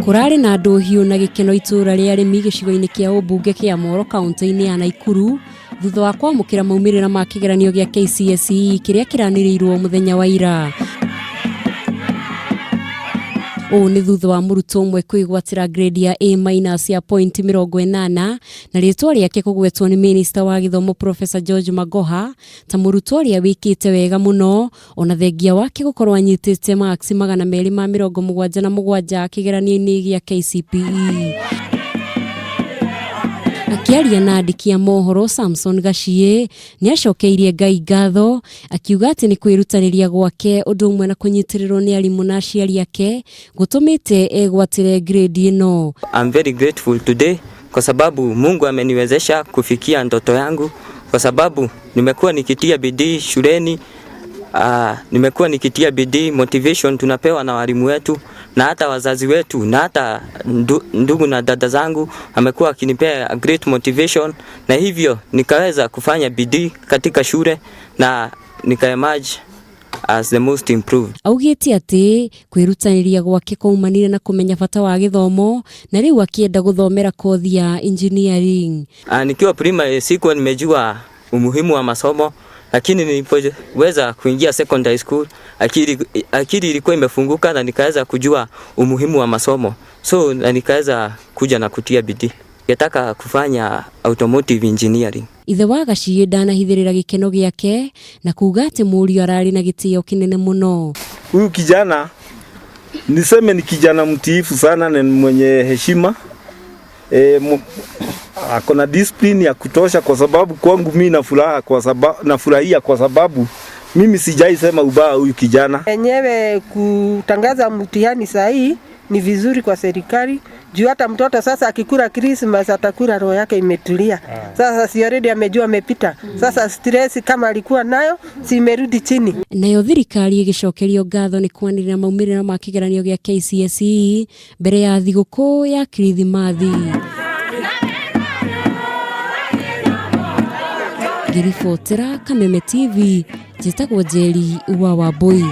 Kũrarĩ na ndũhiũ na gĩkeno itũũra rĩa arĩmi gĩcigo-inĩ kĩa ũmbunge kĩa Moro kaũntĩ-inĩ ya Naikuru thutha wa kwamũkĩra maumĩrĩra ma kĩgeranio gĩa KCSE kĩrĩa kĩranĩrĩirwo mũthenya wa ira. Ũũ nĩ thutha wa mũrutwo ũmwe kwĩgwatĩra grade ya A minus ya pointi 80 na rĩtwa rĩake kũgwetwo nĩ minista wa gĩthomo Professor George Magoha ta mũrutwo ũrĩa wĩkĩte wega mũno ona thengia wake gũkorwo anyitĩte marks 277 kĩgeranio-inĩ gĩa KCPE. Akĩaria na andĩki a mohoro Samson Gaciĩ nĩ acokeirie Ngai ngatho akiuga atĩ nĩ kwĩrutanĩria gwake ũndũ ũmwe na kũnyitĩrĩrwo nĩ arimũ na aciari ake gũtũmĩte egwatĩre grade ĩno. I'm very grateful today kwa sababu Mungu ameniwezesha kufikia ndoto yangu, kwa sababu nimekuwa nikitia bidii shuleni. Nimekuwa nikitia bidii, motivation tunapewa na walimu wetu na hata wazazi wetu na hata ndugu na dada zangu amekuwa akinipea a great motivation, na hivyo nikaweza kufanya bidii katika shule na nika emerge as the most improved. Augĩte atĩ kwĩrutanĩria gwake kwaumanire na kũmenya bata wa gĩthomo na rĩu akĩenda gũthomera kothi ya engineering. Nikiwa primary sikuwa nimejua umuhimu wa masomo, lakini nilipoweza kuingia secondary school akili ilikuwa imefunguka na nikaweza kujua umuhimu wa masomo, so na nikaweza kuja na kutia bidii. Nataka kufanya automotive engineering. Ithe wa Gaciĩ ndanahithĩrĩra gĩkeno gĩake na kuga atĩ mũriũ ararĩ na gĩtĩo kĩnene mũno. Huyu kijana niseme ni kijana mtiifu sana na ni mwenye heshima, ako na discipline ya kutosha, kwa sababu kwangu mimi na furaha kwa sababu nafurahia kwa sababu mimi sijai sema ubaya huyu kijana. Enyewe kutangaza mtihani saa hii ni vizuri kwa serikali juu hata mtoto sasa akikula Christmas atakula roho yake imetulia. Sasa si already amejua amepita. Sasa stress kama alikuwa nayo si imerudi chini. Nayo thirikari ĩgĩcokerio ngatho nĩ kwanĩrĩra maumĩrĩra ma kĩgeranio gĩa KCSE mbere ya thigũkũ ya Kirithimathi. Ngĩribotera Kameme TV, njĩtagwo Njeri wa Wambui.